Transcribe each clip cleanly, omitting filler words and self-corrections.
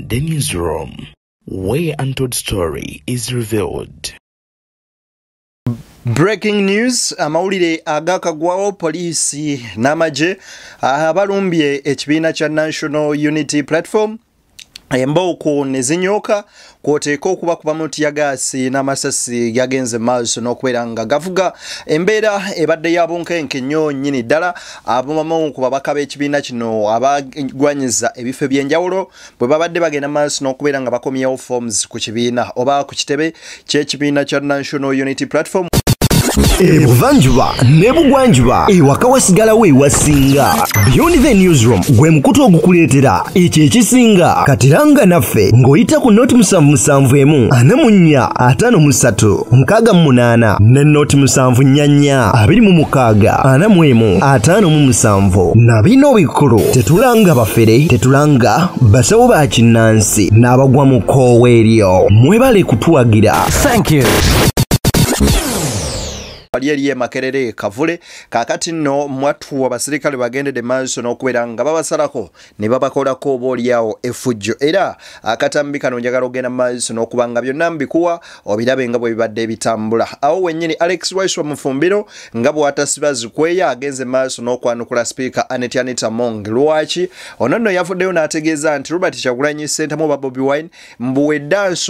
the Newsroom, where untold story is revealed. Breaking news, amawulire agakagwawo poliisi n'amagye abalumbye ekibiina kya National Unity Platform embooko ne zinyooka kwoteeka okubakubamu tiyagaasi n'amasasi gagenze maaso n'okubeera nga gavuga. Embeera ebadde ya bunkenke nnyo nnyini ddala. Abamu ku babaka b'ekibiina kino abagwanyiza ebifo eby'enjawulo bwe babadde bagenda maaso n'okubeera nga bakomyewo forms ku kibiina oba ku kitebe ky'ekibiina kya National Unity Platform. Ebuvanjuba n'ebugwanjuba ewaka wasigalawo ewasinga. Beyond the Newsroom gwe mukutu ogukuleetera ekyo ekisinga. Katiranga naffe ng'oyita ku noti 771 44 53 68 ne noti 744 26 41 57. Na bino bikulu tetulanga bafere, tetulanga basawo ba kinnansi n'abagwa mu kkoowe eryo. Mwebale kutuwagira. Thank you. Wali Makerere Kavule kakati nno mwattu abasirikale bagendedde maaso n'okubeera nga babasalako ne babakolako oba oliawo effujjo. Era akatambi kano njagala ogenda maaso n'okuba nga byonna mbikuwa obirabe nga bwe bibadde bitambula. Awo wennyini Alex Waiswa Mufumbiro nga bw'atasiba zikweya agenze maaso n'okwanukula Sipiika Annet Anita Among. Lwaki ono nno yavuddeyo n'ategeeza nti Robert Kyagulanyi Ssentamu oba Bobi Wine mbu we dance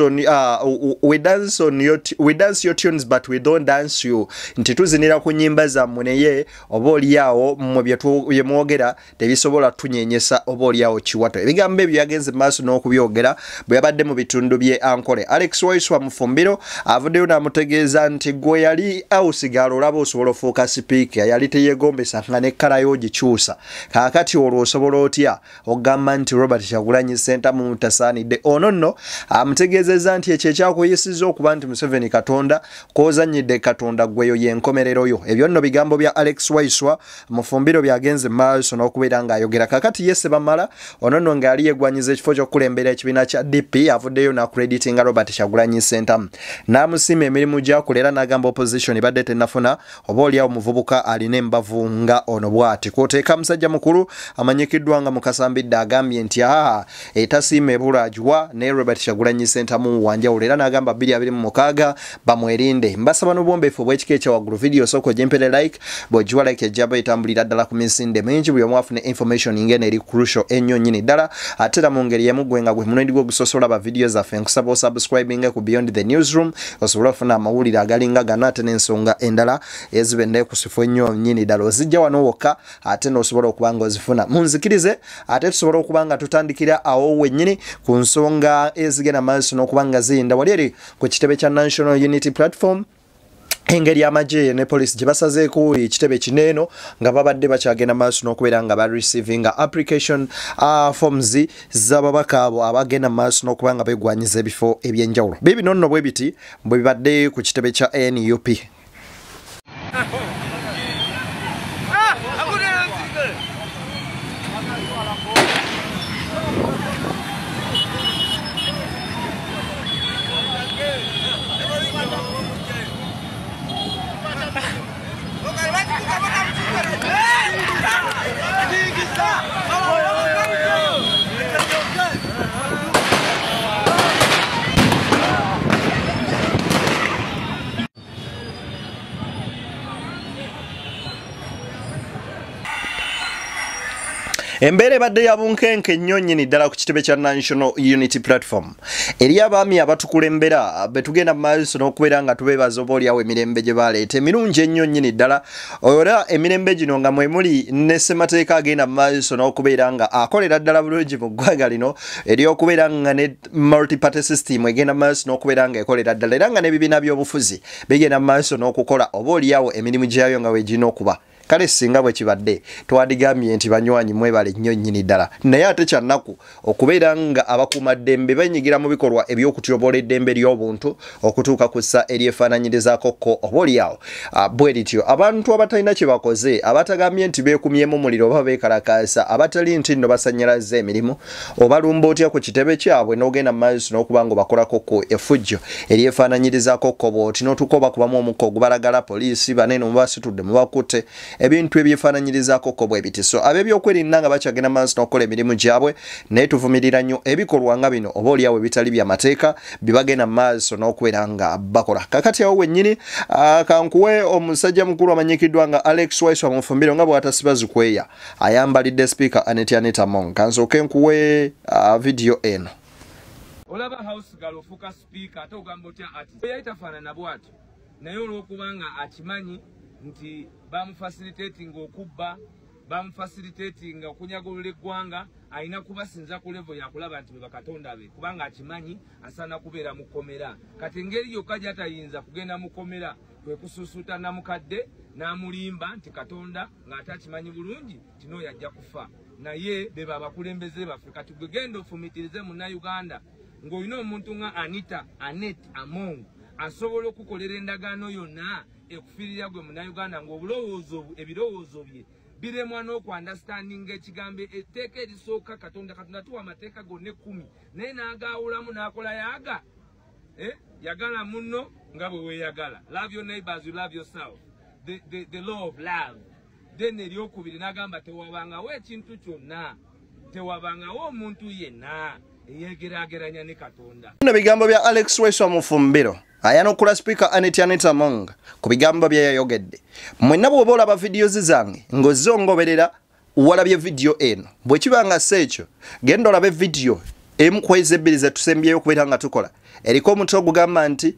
your tunes but we don't dance you, nti tuzinira ku nnyimba zammwe naye oba oliawo mmwe bye mwogera tebisobola tunyenyesa oba oliawo kiwato. Ebigambo ebyo yagenze maaso n'okubyogera bwe yabadde mu bitundu by'e Ankole. Alex Waiswa Mufumbiro avuddeyo n'amutegeeza nti gwe yali awusigala olaba osobola ofuuka sipiika, yali teyeegombesa nga n'ekkala yo gikyusa. Kaakati olwo osobola otya okugamba nti Robert Kyagulanyi Ssentamu tasaanidde? Ono nno amutegeezezza nti ekyo ekyakuyisizza okuba nti Museveni Katonda kw'ozannyidde Katonda gweyo yenkomerero yo. Ebyo nno bigambo bya Alex Waiswa Mufumbiro byagenze maaso n'okubeera ng'ayogera. Kakati ye Ssebamala ono nno ng'ali yegwanyiza ekifo ky'okukulembera ekibiina kya DP avuddeyo n'akreditinga Robert Kyagulanyi Ssentamu n'amusiima emirimu gy'akola era n'agamba opposition ebadde tennafuna oba oliawo muvubuka alina embavu nga ono bw'ati. Kwoteeka musajja mukulu amanyikiddwa nga Mukasambidde agambye nti etasiima ebulajwa ne Robert Kyagulanyi Ssentamu wanjawulo era n'agamba 2026 bamwerinde. Mbasaba n'obwombeefu obw'ekika ekya waggulu. Video soko gyempere like bw'ogiwa like ejjaba etambulira ddala ku misinde mingi buli omu afune information ngeno eri crucial ennyo nnyini ddala. Ate era mu ngeri emu gwe nga gwe munundi gwo ogusosola ba video zaffe nkusaba osubscribinge ku Beyond the Newsroom osobole okufuna amawulire agalinga gano ate n'ensonga endala eziba enneekusifu ennyo nnyini ddala. Ozijja wano wokka ate n'osobola okuba nga ozifuna. Munzikirize ate tusobole okuba nga tutandikira awo wennyini ku nsonga ezigenda maaso n'okuba nga ziyinda wali eri ku kitebe kya National Unity Platform. Engeri amagye ne poliisi gye basazeeko ekitebe kineeno nga babadde bakyagenda maaso n'okubeera nga ba receiving application forms z'ababaka abo abagenda maaso n'okuba nga beegwanyiza ebifo eby'enjawulo. Bibino nno bwe biti bwe bibadde ku kitebe kya NUP. Embeera ebadde ya bunkenke nnyo nnyini ddala ku kitebe kya National Unity Platform. Eri abaami abatukulembera be tugenda mu maaso n'okubeera nga tubeebaza oba oliawo emirembe gye baleeta emirungi ennyo nnyini ddala. Era emirembe gino nga mwe muli ne ssemateeka agenda mu maaso n'okubeera nga akolera ddala bulungi mu ggwanga lino ery'okubeera nga ne multi-party system egenda mu maaso n'okubeera nga ekolera ddala era nga n'ebibiina by'obufuzi bigenda mu maaso n'okukola oba oliawo emirimu gyayo nga weegirina okuba. Kale singa bwe kibadde twadigambye nti banywanyi mwebale nnyo nnyini ddala. Naye ate kyannaku okubeera nga abakuumaddembe benyigira mu bikolwa eby'okutyoboola eddembe ly'obuntu okutuuka ku ssa eryefaananyirizaako ko oba oliawo bwe lityo. Abantu abatalina kye bakoze, abatagambye nti beekumyemu muliro oba beekalakaasa, abatali nti nno basannyalaza emirimu, obalumba otya ku kitebe kyabwe n'ogenda mu maaso n'okuba nga obakolako ko effujjo eryefaananyirizaako ko bw'oti n'otuuka obakubamu omukka ogubalagala poliisi banene mubasitudde mubakutte. Ebintu ebyefaananyirizaako ko bwe biti. So ab'ebyokwerinda nga bakyagenda maaso n'okukola emirimu gyabwe, naye tuvumirira nnyo ebikolwa nga bino oba oliawo ebitali bya mateeka bye bagenda maaso n'okubeera nga bakola. Kakati awo wennyini kankuwe omusajja mukulu amanyikiddwa nga Alex Waiswa Mufumbiro nga bw'atasiba zikweya ayambalidde Speaker Annet Anita Among. Kansooke nkuwe vidiyo eno. Olaba house girl ofuuka speaker ate ogamba otya ati yali tafaanana bw'atyo, naye olw'okubanga akimanyi nti bamufacilitatinga okubba, bamufacilitatinga okunyagulula eggwanga, alina kubasinza ku level yakulaba nti be bakatonda be, kubanga akimanyi asaana kubeera mu kkomera. Kati engeri yokka gy'atayinza kugenda mu kkomera kwe kusuusuuta namukadde n'amulimba nti Katonda, ng'ate akimanyi bulungi nti n'oyo ajja kufa. Naye be babakulembeze baffe. Kati gwe genda ofumiitirize Munnayuganda ng'olina omuntu nga Anita Annet Among asobola okukolera endagaano yonna ekufiirira gwe Munnayuganda, ng'obulowoozo ebirowoozo bye biremwa n'okuandastandinga ekigambo etteeka erisooka. Katonda tuwa amateeka gonna 10, naye n'agaawulamu n'akola yaga yagala munno nga bwe weeyagala, love your neighbors you love yourself, the law of love. Then eryokubiri n'agamba tewabangawo ekintu kyonna, tewabangawo omuntu yenna eyegeraageranya ne Katonda. Bino bigambo bya Alex Waiswa Mufumbiro ayanukula Speaker Annet Anita Among ku bigambo bye yayogedde. Mwenna bw'oba olaba vidiyo zange ng'ozze ongoberera walabye vidiyo eno, bwe kiba nga si ekyo genda olabe vidiyo emu ku ezo ebbiri ze tusembyeyo okubeera nga tukola eriko omutwe ogugamba nti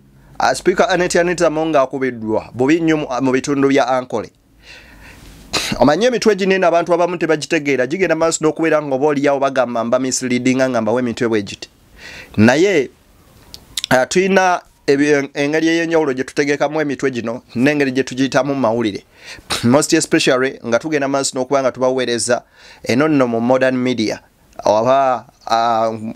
Speaker Annet Anita Among akubiddwa bubi nnyo mu bitundu bya Ankole. Omanye emitwe ginene abantu abamu tebagitegeera, gigenda maaso n'okubeera nga oba oliawo bagamba mba misleadinga nga mbawa emitwe bwe giti. Naye tulina engeri ey'enjawulo gye tutegekamu emitwe gino n'engeri gye tugiyitamu mu mawulire, most especially nga tugenda maaso n'okuba nga tubaweereza eno nno mu modern media oba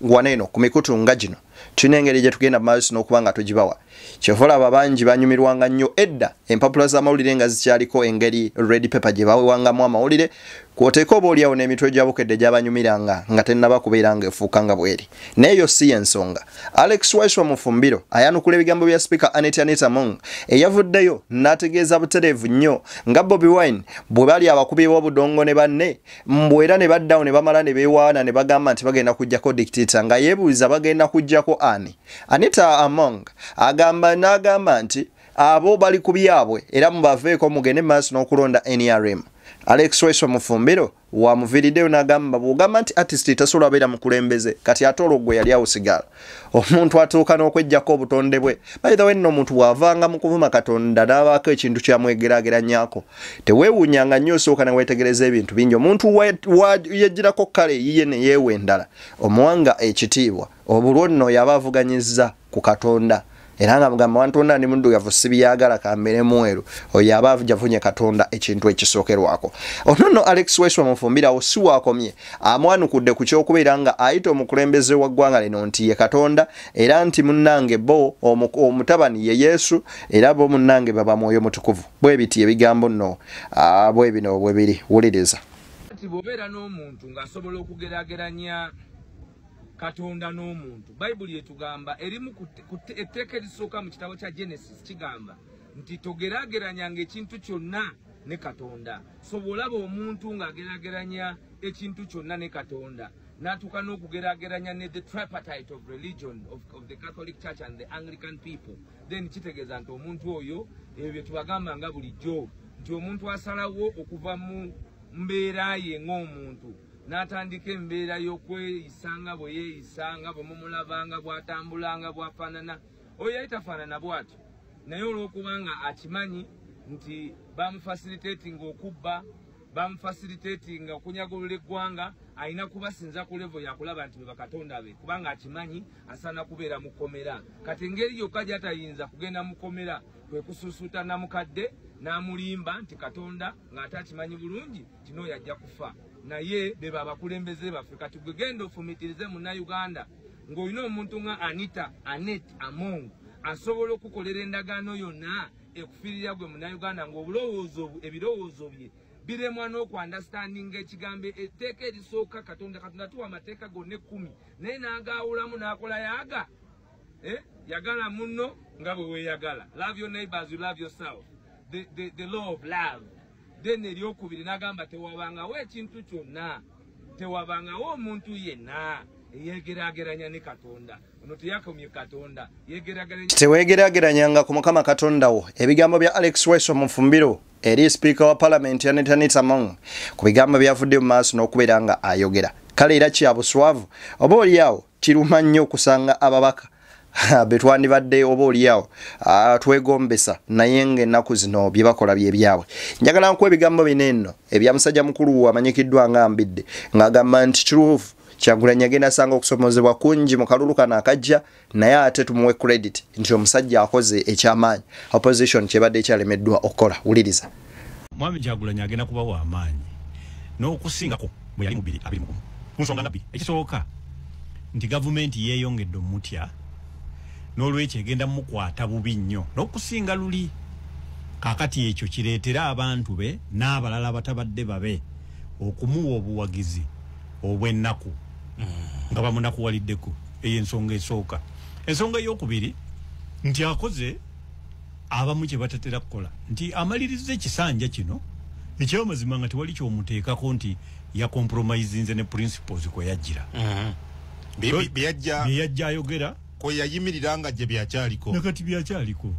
wano eno ku mikutu nga gino, tulina engeri gye tugenda maaso n'okuba nga tugibawa. Kyova olaba bangi banyumirwanga nnyo edda empapula z'amawulire nga zikyaliko engeri red paper gye bawewangamu amawulire, kw'oteeka oba oliawo n'emitwe gya Bukedde gy'abanyumiranga nga tennaba kubeera nga efuuka nga bweri. Naye eyo si y'ensonga. Alex Waiswa Mufumbiro ayanukula ebigambo bya Speaker Annet Anita Among eyavuddeyo n'ategeeza butereevu nnyo nga Bobi Wine bwe bali abakubi b'obudongo ne banne mbu era ne baddawo ne bamala ne beewaana ne bagamba nti bagenda kuggyako dictator, nga yeebuuza bagenda kuggyako ani. Anita Among agamba n'agamba nti abo bali ku byabwe era mubaveeko mugende maaso n'okulonda NRM. Alex Waiswa Mufumbiro wamuviiriddeyo n'agamba bw'ogamba nti artist tasobola beera mukulembeze, kati ate olwo gwe yali awusigala omuntu atuuka n'okweggyako obutonde bwe. By the way nno omuntu bw'avanga mu kuvuma Katonda n'abaako ekintu kyamwegeraageranyako, teweewuunyanga nnyo, osooka ne weetegereza ebintu bingi. Omuntu yeggyirako kale eyiye ne yeewa endala, omuwanga ekitiibwa, obulwo nno yaba avuganyizza ku Katonda era nga mugamba wantonda ndi muddugavu sibyagala kambeere mweru, oyo aba avunye Katonda ekintu ekisookerwako. Ono nno Alex Waiswa Mufumbiro awo si waakomye, amwanukudde ku ky'okubeera nga ayita omukulembeze wa ggwanga lino nti ye Katonda, era nti munnange bo omutabani ye Yesu, era bo munnange baba Mwoyo Mutukuvu. Bwe biti ebigambo nno bwe bino bwe biri, wuliriza. Nti bw'obeera n'omuntu ng'asobola okugeraageranya Katonda n'omuntu, Bayibuli etugamba erimu etteeka erisooka mu kitabo kya Genesis kigamba nti togeraageranyanga ekintu kyonna ne Katonda. So bw'olaba omuntu ng'ageraageranya ekintu kyonna ne Katonda, n'atuuka n'okugeraageranya ne the tripartite of religion of the Catholic Church and the Anglican people, then kitegeeza nti omuntu oyo ebyo bye tubagamba nga bulijjo nti omuntu asalawo okuva mu mbeera ye ng'omuntu n'atandika embeera y'okweyisa nga bwe yeeyisa, nga bwe mumulabanga, bw'atambulanga, bw'afaanana. Oyo yali tafaanana bw'atyo, naye olw'okubanga akimanyi nti bamufacilitatinga okubba, bamufacilitatinga okunyagulula eggwanga, alina kubasinza ku level yakulaba nti be bakatonda be, kubanga akimanyi asaana kubeera mu kkomera. Kati engeri yokka gy'atayinza kugenda mu kkomera kwe kusuusuuta namukadde n'amulimba nti Katonda, ng'ate akimanyi bulungi nti n'oyo ajja kufa. Naye be babakulembeze baffe. Kati gwe genda ofumiitirize Munnayuganda ng'olina omuntu nga Anita Annet Among asobola okukolera endagaano yonna ekufiirira gwe Munnayuganda, ng'obulowoozo ebirowoozo bye biremwa n'okuandastandinga ekigambo etteeka erisooka. Katonda tuwa amateeka gonna 10, naye n'agaawulamu n'akola yaga yagala munno nga bwe weeyagala, love your neighbors you love yourself, the law of love. Then eryokubiri n'agamba tewabangawo ekintu kyonna, tewabangawo omuntu yenna eyegeraageranya ne Katonda. Ono teyakomye Katonda, yegeraageranya. Tewegeraageranyanga ku Mukama Katonda wo. Ebigambo bya Alex Weso Mufumbiro eri sipiika wa palamenti Anita Among ku bigambo byavudde mu maaso n'okubeera nga ayogera. Kale era kya buswavu oba oliawo kiruma nnyo okusanga ababaka betwandibadde oba oliawo twegombesa, naye ng'ennaku zino bye bakola bye byabwe. Njagala nkuwa ebigambo bino enno ebya musajja mukulu amanyikiddwa nga Mbidde, ng'agamba nti kituufu Kyagulanyi agenda asanga okusomozebwa kungi mu kalulu kano akajja, naye ate tumuwe credit nti omusajja akoze ekyamaanyi opposition kyebadde ekyalemeddwa okukola. Wuliriza. Mwami Kyagulanyi agenda kuba wa maanyi n'okusingako bwe yali mu 2021 ku nsonga nga bbiri. Ekisooka nti gavumenti yeeyongedde omutya, n'olwekyo egenda mukwata bubi nnyo n'okusinga luli. Kaakati ekyo kireetera abantu be n'abalala batabadde babe okumuwa obuwagizi obw'ennaku nga bamunakuwaliddeko. Eyo ensonga esooka. Ensonga ey'okubiri nti akoze abamu kye batatera kukola, nti amaliriza ekisanja kino ekyamazima nga tewali kyomuteekako nti yakompromisinze ne principles kwe yajjira. Byeyajja ayogera kwe yayimirira nga gye byakyaliko, nakati byakyaliko.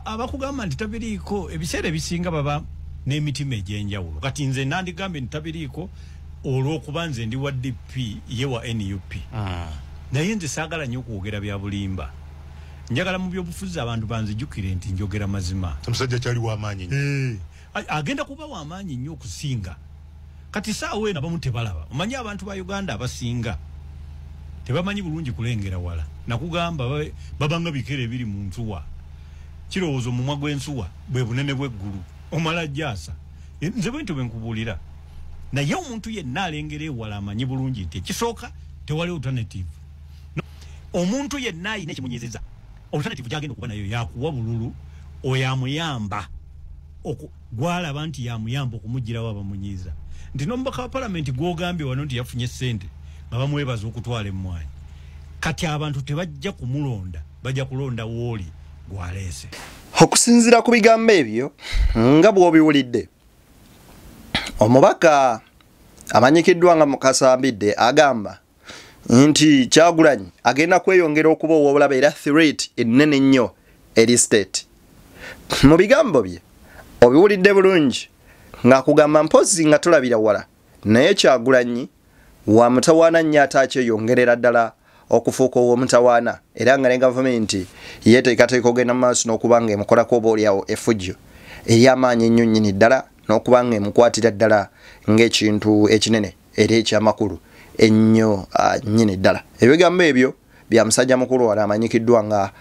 Abakugamba nti tabiriiko ebiseera ebisinga baba n'emitima egy'enjawulo. Kati nze nandigambye nti tabiriiko olw'okuba nze ndi wa DP ye wa NUP. Naye nze saagala nnyo okwogera bya bulimba. Njagala mu byobufuzi abantu banzijjukire nti njogera mazima. Omusajja kyali w'amaanyi nnyo. Agenda kuba w'amaanyi nnyo okusinga. Kati saawa eno abamu tebalaba. Omanyi abantu ba Uganda abasinga tebamanyi bulungi kulengera wala. Nakugamba babanga bikere ebiri mu nsuwa. Kirowooza omumwa gw'ensuwa bwe bunene bw'eggulu. Omala jjaasa. Nze bwe ntyo bwe nkubuulira. Naye omuntu yenna alengera ewala amanyi bulungi nti ekisooka tewali alternative. Omuntu yenna ayina ekimunyizizza, alternative gy'agenda okuba nayo yakuwa bululu oyo amuyamba gw'alaba nti yamuyamba okumuggyirawo abamunyiiza. Nti n'omubaka wa palamenti gw'ogambye wano nti yafunye ssente nga bamwebaza okutwala emmwanyi. Kati abantu tebajja kumulonda, bajja kulonda wooli gw'aleese. Okusinziira ku bigambo ebyo nga bw'obiwulidde, omubaka amanyikiddwa nga Mukasa Mbidde agamba nti Kyagulanyi agenda kweyongera okuba ow'obulabe era threat ennene nnyo eri state. Mu bigambo bye obiwulidde bulungi ng'akugamba mpozzi nga tulabira wala, naye Kyagulanyi wa mutawaana nnyo ate akyeyongerera ddala okufuuka ow'omutawaana, era nga ne gavumenti yeeteekateeka ogenda mu maaso n'okuba nga emukolako oba oliawo effujjo ery'amaanyi ennyo nnyini ddala, n'okuba nga emukwatira ddala ng'ekintu ekinene era ekyamakulu ennyo nnyini ddala. Ebigambo ebyo bya musajja mukulu wano amanyikiddwa nga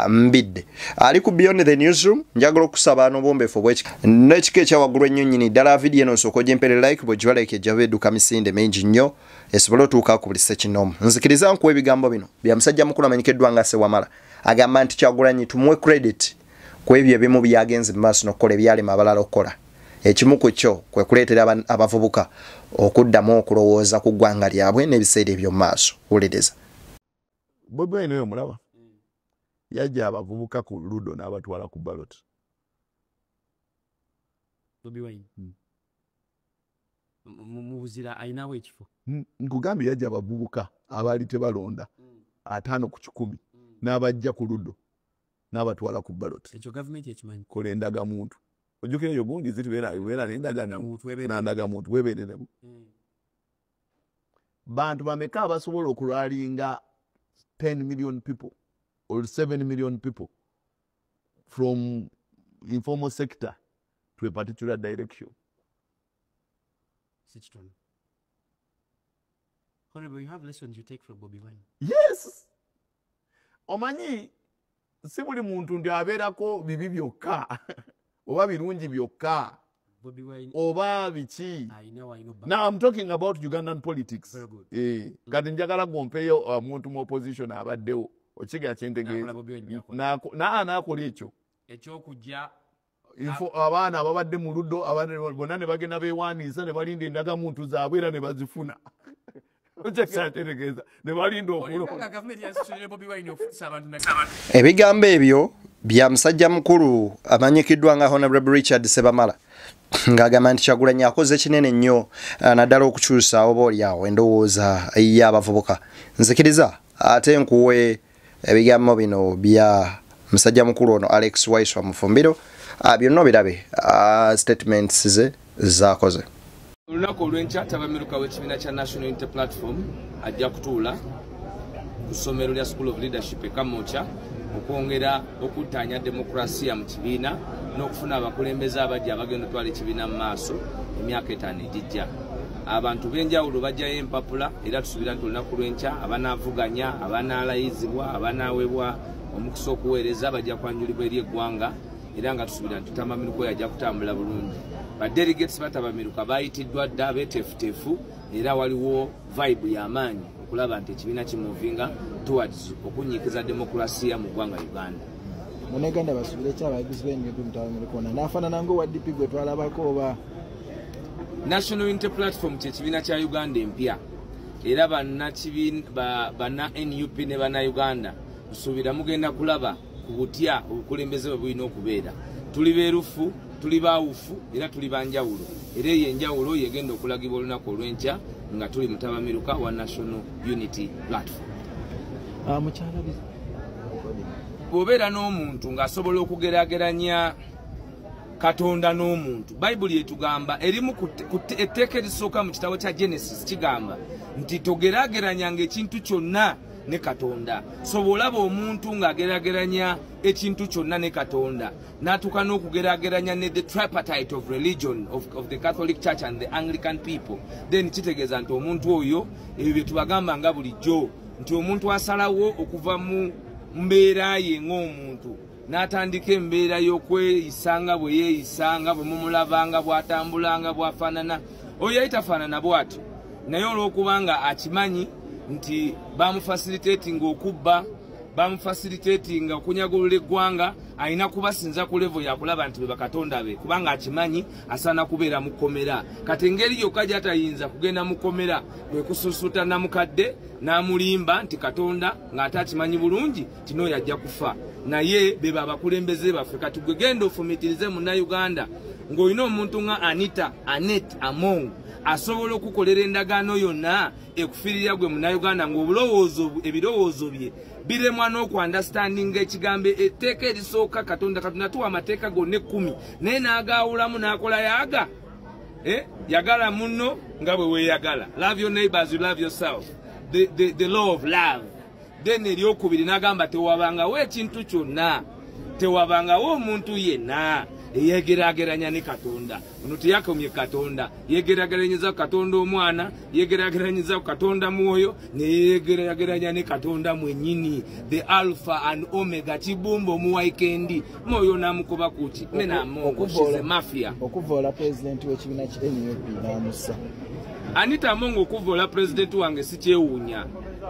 Mbidde. Ali ku Beyond the Newsroom. Njagala okusaba n'obwombeefu n'ekika ekyawaggulu ennyo nnyini ddala. Vidiyo eno osooka ogimpere like, bw'ogiwa like ejja edduka misinde mingi nnyo esobole otuuka ku buli ssekinnoomu. Nzikiriza nkuwa ebigambo bino bya musajja mukulu amanyikiddwa nga Ssewamala. Agamba nti Kyagulanyi tumuwe credit ku ebyo ebimu byagenze mu maaso n'okukola ebyalema abalala okukola. Ekimu ku kyo kwe kuleetera abavubuka okuddamu okulowooza ku ggwanga lyabwe n'ebiseera eby'omu maaso. Wuliriza. Bobi Wine oyo mulaba yajja abavubuka ku ludo n'abatwala ku ballot. Bobi Wine mu buzira ayinawo ekifo. Nkugambye yajja abavubuka abaali tebalonda 5 ku 100 n'abajja ku ludo n'abatwala ku ballot. Ekyo gavumenti ekimanyi. Kola endagamuntu. Ojjukira eyo gundi zitubeera n'endagamuntu weebeereremu. Bantu bameka abasobola okulwalinga 10 million people or 7 million people from informal sector to a particular direction? Honorable, you have lessons you take from Bobi Wine. Yes. Omanyi si buli muntu nti abeerako bibi byokka oba birungi byokka oba biki. Now I'm talking about Ugandan politics. Kati njagala gompeyo omuntu mu opposition abaddewo okiga kyentegeeza naakola ekyo ekyokujja abaana ababadde mu luddo bonna ne bagenda beewandiisa ne balinda endagamuntu zaabwe era ne bazifuna. Ebigambo ebyo bya musajja mukulu amanyikiddwa nga Honorable Richard Ssebamala. Ng'agamba nti Kyagulanyi akoze kinene nnyo naddala okukyusa oba oliawo endowooza y'abavubuka. Nzikiriza ate nkuwe ebigambo bino bya musajja mukulu ono Alex Waiswa Mufumbiro, byonna obirabe statements ze zaakoze. Olunaku olw'enkya ttabamiruka w'ekibiina kya National Unity Platform ajja kutuula ku ssomero lya School of Leadership e Kamwokya okwongera okuttaanya demokrasiya mu kibiina n'okufuna abakulembeze abajja abagenda otwala ekibiina mu maaso emyaka 5 egijja. Abantu b'enjawulo bajjayo empapula era tusuubira nti olunaku lw'enkya abanaavuganya, abanaalayizibwa, abanaaweebwa omukisa okuweereza bajja kwanjulibwa eri eggwanga era nga tusuubira nti ttabamiruka oyo ajja kutambula bulungi. Ba delegates batabamiruka bayitiddwa dda beeteefuteefu era waliwo vibe y'amaanyi okulaba nti ekibiina kimuvinga towards okunyiikiza demokrasiya mu ggwanga Uganda. Munnayuganda basuubire ki abawagizi ba NUP mu ttabamiruka ono? Anaafaanana ng'owa DP gwe twalabako oba? National Unity Platform kye kibiina kya Uganda empya era banna NUP ne bannayuganda nsuubira mugenda kulaba ku butya obukulembeze bwe bulina okubeera. Tuli beerufu, tuli baawufu era tuli banjawulo, era eyo enjawulo yegenda okulagibwa olunaku olw'enkya nga tuli mu ttabamiruka wa National Unity Platform. Bw'obeera n'omuntu ng'asobola okugeraageranya Katonda n'omuntu, Bayibuli etugamba erimu etteeka erisooka mu kitabo kya Genesis kigamba nti togeraageranyanga ekintu kyonna ne Katonda. So bw'olaba omuntu ng'ageraageranya ekintu kyonna ne Katonda n'atuuka n'okugeraageranya ne the tripartite of religion of the Catholic Church and the Anglican people, then kitegeeza nti omuntu oyo ebyo bye tubagamba nga bulijjo nti omuntu asalawo okuva mu mbeera ye ng'omuntu n'atandika embeera y'okweyisa nga bwe yeeyisa, nga bwe mumulaba, nga bw'atambula, nga bw'afaanana. Oyo yali tafaanana bw'atyo, naye olw'okubanga akimanyi nti bamufasilitatinga okubba, bamufasilitatinga okunyagulula eggwanga, alina kubasinza ku level yakulaba nti be bakatonda be, kubanga akimanyi asaana kubeera mu kkomera. Kati engeri yokka gy'atayinza kugenda mu kkomera kwe kususuuta namukadde n'amulimba nti Katonda ng'ate akimanyi bulungi nti n'oyo ajja kufa. Naye be babakulembeze baffe. Kati gwe genda ofumiitirize munnayuganda ng'olina omuntu nga Anita Anet Among asobola okukolera endagaano yonna ekufiirira gwe munnayuganda ng'obulowoozo ebirowoozo bye biremwa n'okuunderstandinga ekigambo etteeka erisooka. Katonda tuwa amateeka gonna 10 naye n'agaawulamu n'akola yaga yagala munno nga bwe weeyagala, love your neighbors you love yourself, the law of love. Then eryokubiri n'agamba tewabangawo ekintu kyonna, tewabangawo omuntu yenna eyegeraageranya ne Katonda. Ono teyakomye Katonda, yegeraageranyiza ku Katonda omwana, yegeraageranyiza ku Katonda mwoyo, ne yegeraageranya ne Katonda mwennyini, the Alpha and Omega, kibumba omuwaikendi mwoyo n'amukuba kuki menamongo she's a mafia. Okuvoola pulezidenti w'ekibiina ki NUP n'amussa. Anita Among okuvoola pulezidenti wange si kyewuunya,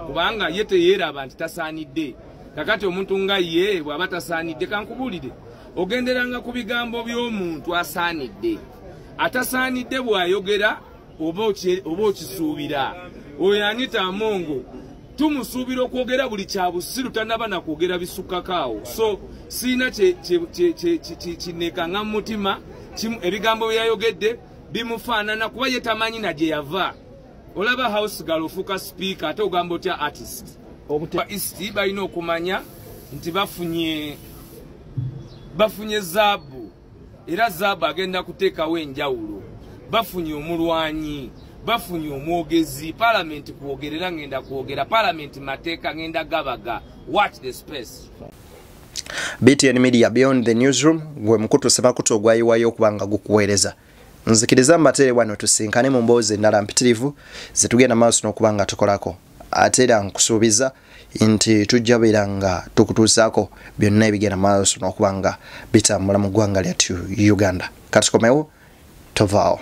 kubanga ye teyeeraba nti tasaanidde. Kakati omuntu nga ye bw'aba tasaanidde, kankubuulire, ogenderanga ku bigambo by'omuntu asaanidde. Atasaanidde bw'ayogera oba okisuubira. Oyo Anita Among tumusuubira okwogera buli kya busiru, tannaba na kwogera bisukkako awo. So siina kinekanga mu mutima, ebigambo bye yayogedde bimufaanana kuba ye tamanyi na gye yava. Olaba house girl ofuuka speaker ate ogamba otya artist. Ba East balina okumanya nti bafunye zaabu, era zaabu agenda kuteekawo enjawulo. Bafunye omulwanyi, bafunye omwogezi. Palamenti kwogerera ngenda kwogera, palamenti mateeka ngenda gabaga. Watch the space. BTN Media Beyond the Newsroom gwe mukutu semakutu ogwayiwayo okubanga gukuweereza. Nzikiriza mbatere wano tusinkane mu mboozi endala mpitirivu zetugenda maaso n'okubanga tukolako. Ate era nkusuubiza nti tujja beera nga tukutuusaako byonna ebigenda maaso n'okubanga bitambula mu ggwanga lyattu Uganda. Katukomewo, tovaawo.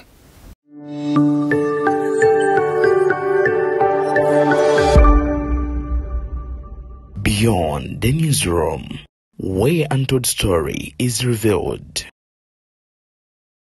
Beyond the Newsroom, where untold story is revealed.